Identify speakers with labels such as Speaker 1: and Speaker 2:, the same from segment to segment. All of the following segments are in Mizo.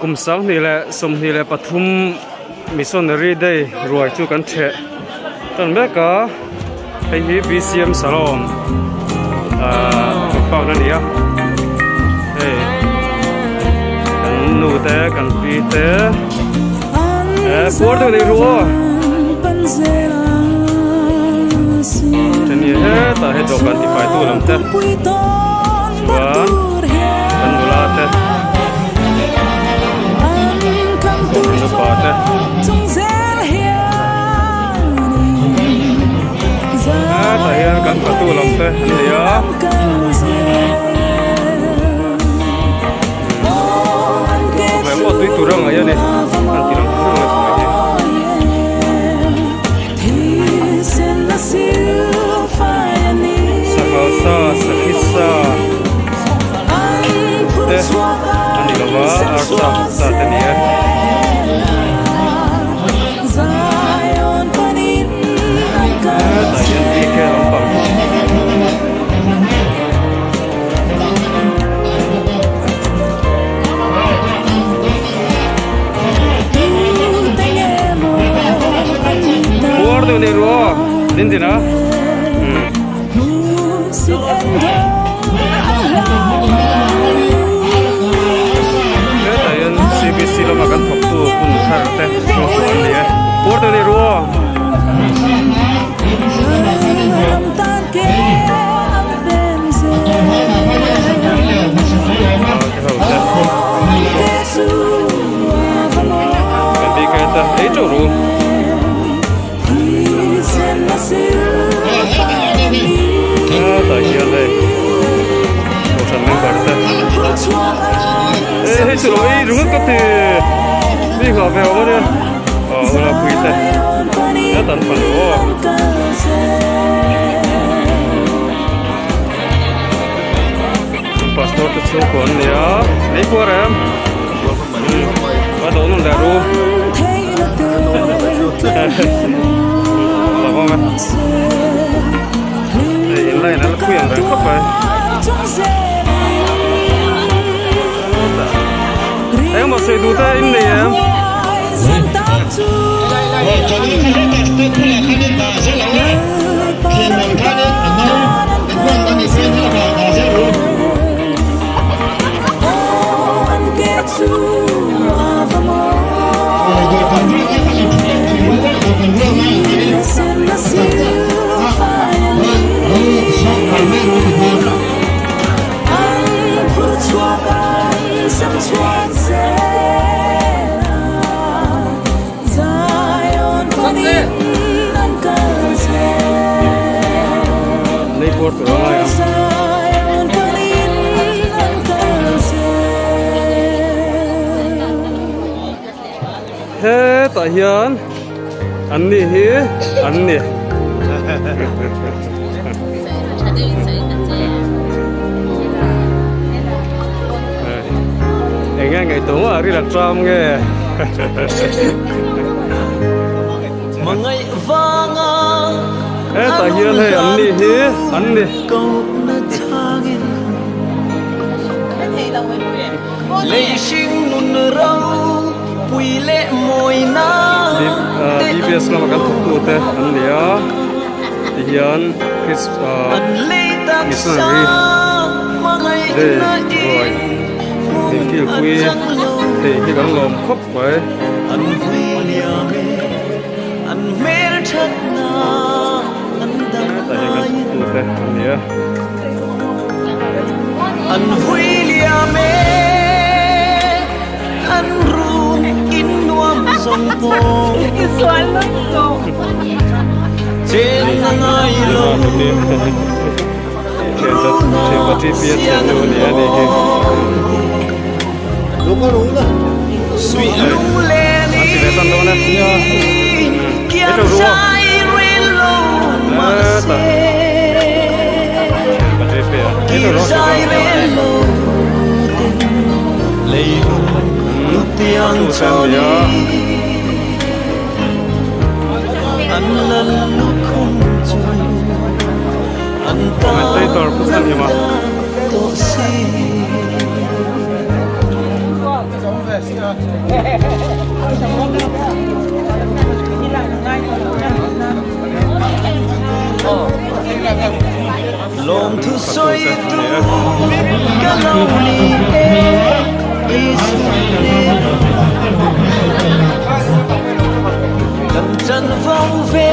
Speaker 1: Kum 2023 Missionary Day ruai chu kan theh tan mek a, hei hi BCM Salon ahh kawt park a ni a, hei kan nu te kan pi te eh puar deuh nei ru aw chani hetah he dawhkan tifai tu lam te chuan kan nula te kohhran upa te hetah hian kan fatu lam te an nei a. Khawvel pawh tui tur a ngaih a ni an ti lang thung a chhuah hi. Sanghal sa, sakhi sa te a ni lo va, arsa sa te ni e. Hetah hian BK lampang. Puar deuh nei ru aw din din a umm. Hetah hian CBC lama kan thawktu hun thar te hmuh an ni e puar deuh nei ru aw. Ei teuh ru. Tah hian hei kohhran member te eh hei chu lo ei ringawt ka ti mi nghah ve awm ania aw ula pui te hetah an fanu aw. Pastor te chhungkua an ni a lei kuar em a dawh nawn leh ru lo vang a hei in line a la phui ang reng khawp mai engemaw sawi duh te in nei em. Lei puar tur a ngai ang. Hetah hian an ni hi an ni. Eng nge ngaihtuah ngawt a ril a tram nge. Hetah hian hei an ni hi an ni. DBS lama kan thawktute an ni a tihian missionary day ruai inkilpui thei hi kan lawm khawp mai. Hetah hian kan thawktute an ni a.
Speaker 2: An vui liam e an run in nuam zawng pawh chen a ngai lo runa siang an lawm suih lunglen in kiang zai rel lo mahse kir zai rel lo ten leilung tiang chawni an lal lukhum chu an tan tawh si. Lawmthu sawi tu ka lo ni e Isu hnenah Kan chanvo ve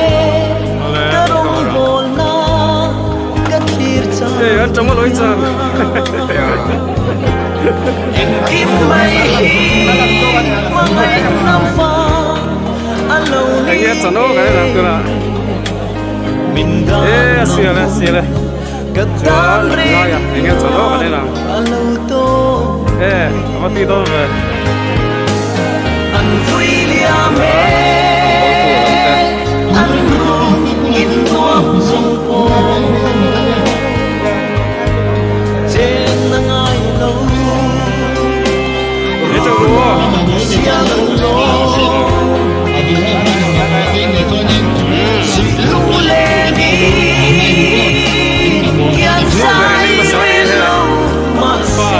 Speaker 2: ka rawngbawlna ka thlir chang Engkim mai hi hmangaihna vang a lo ni e Min dan ka tan reng a lo tawp An vui liam e an rung in nuam zawng pawh Chen a ngai lo Run siang lo Suih lunglen in kian zai rel lo mahse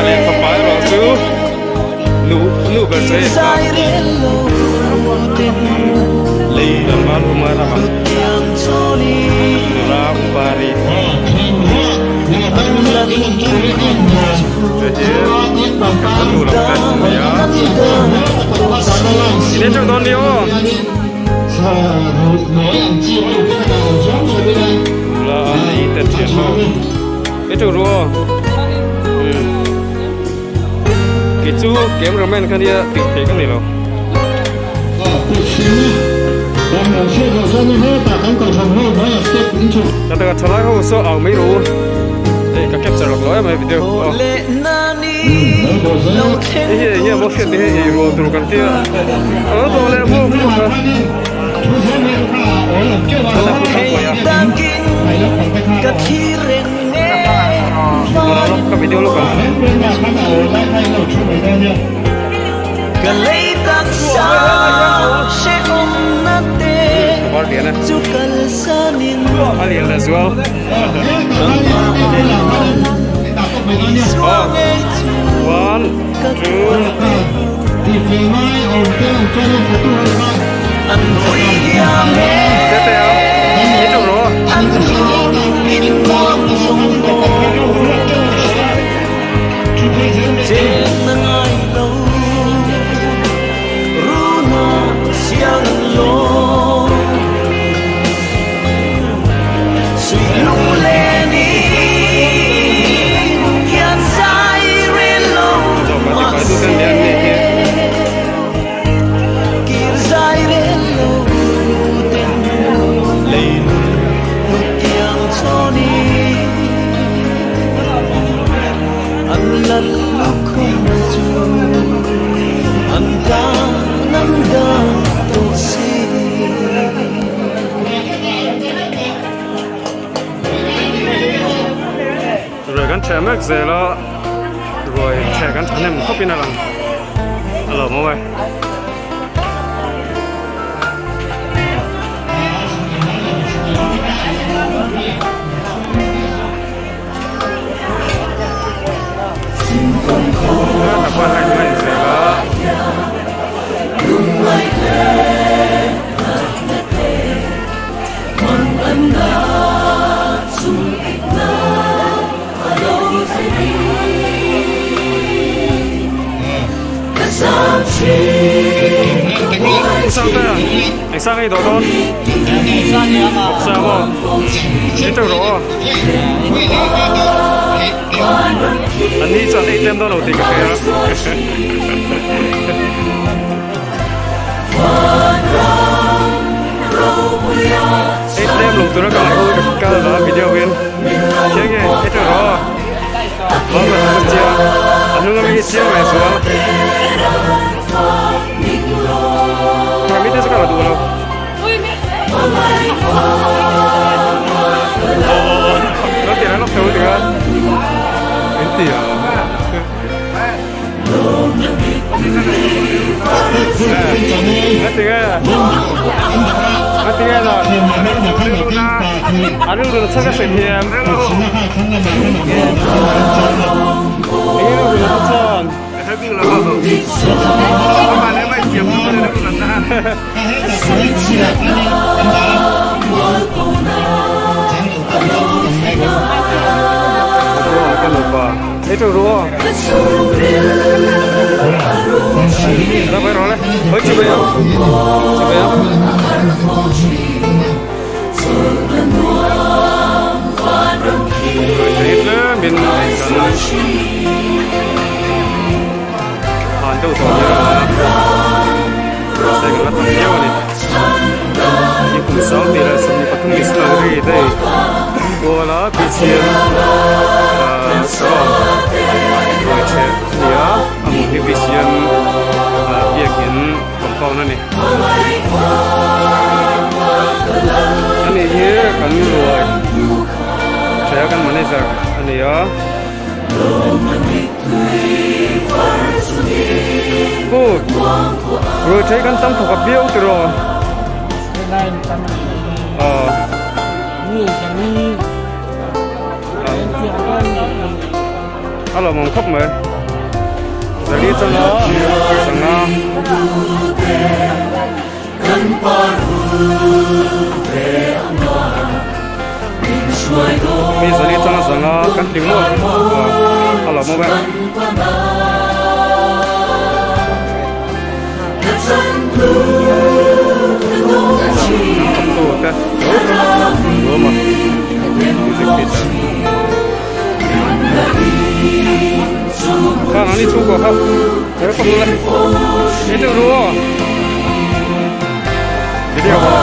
Speaker 2: Kir zai rel lo ten lei hlut tiang chawni An lan lukhum chu an dan an dan tawh si.
Speaker 1: Kei chu cameraman kha nia tih theih ka nei lo. Ka taka thalai ho saw au mai ru hei ka capture lawk lo em mai video aw. Hei hi enge maw hriat ni hei ei rual tur kan tia a lo tawh leh hmuh hmuh kha. Ka video lawk ang. Var lian e. A lian leh zual. Oh. One, two. Tete a. Ni teuh rawh. Dawhkan ti fai dut ania an nih hi. Ruai kan ṭheh mek zel a, ruai ṭheh kan ṭhahnem khawpin a lang a lo maw e. Eng sang ei dawh dawn? Vawksa maw? Ni teuh rawh aw. An ni chuan ei tlem dawn lo tih ka hria. Ei tlem lo tura ka ngaih ho ka kal la video in. Khiang nge ei teuh rawh aw. Vang la chu chiang. A hnung ami hi chiang leh zual. Hemi te chu ka la duh lo. Lo ti reng lawk tho ti a. In ti a. Nga ti nge? Nga ti nge la? A rilru na chak a sawi thiam. Enge rilru na chuan? Ka nupa ei teuh ru aw la vai rawh le hawi chi bai ang chi bai ang. Ruih tlemin kan han deuh tawh nia mahse kan la tam viau a ni ni kum sang tih leh 23 missionary day kuala BCM sawn ruai chhe a ni a a hmun hi BCM biakin compound a ni ani hi kan ruai chhe a kan manager a ni a. Good. Rồi thấy kan tam thawk a viau tiraw. Aw. A lawmawm khawp mai. Zali changa sanga. Mi zali changa zanga kan tling maw a lawmawm e. Khang an ni chhungkaw kha he ka hmu le ei deuh ru aw video aw.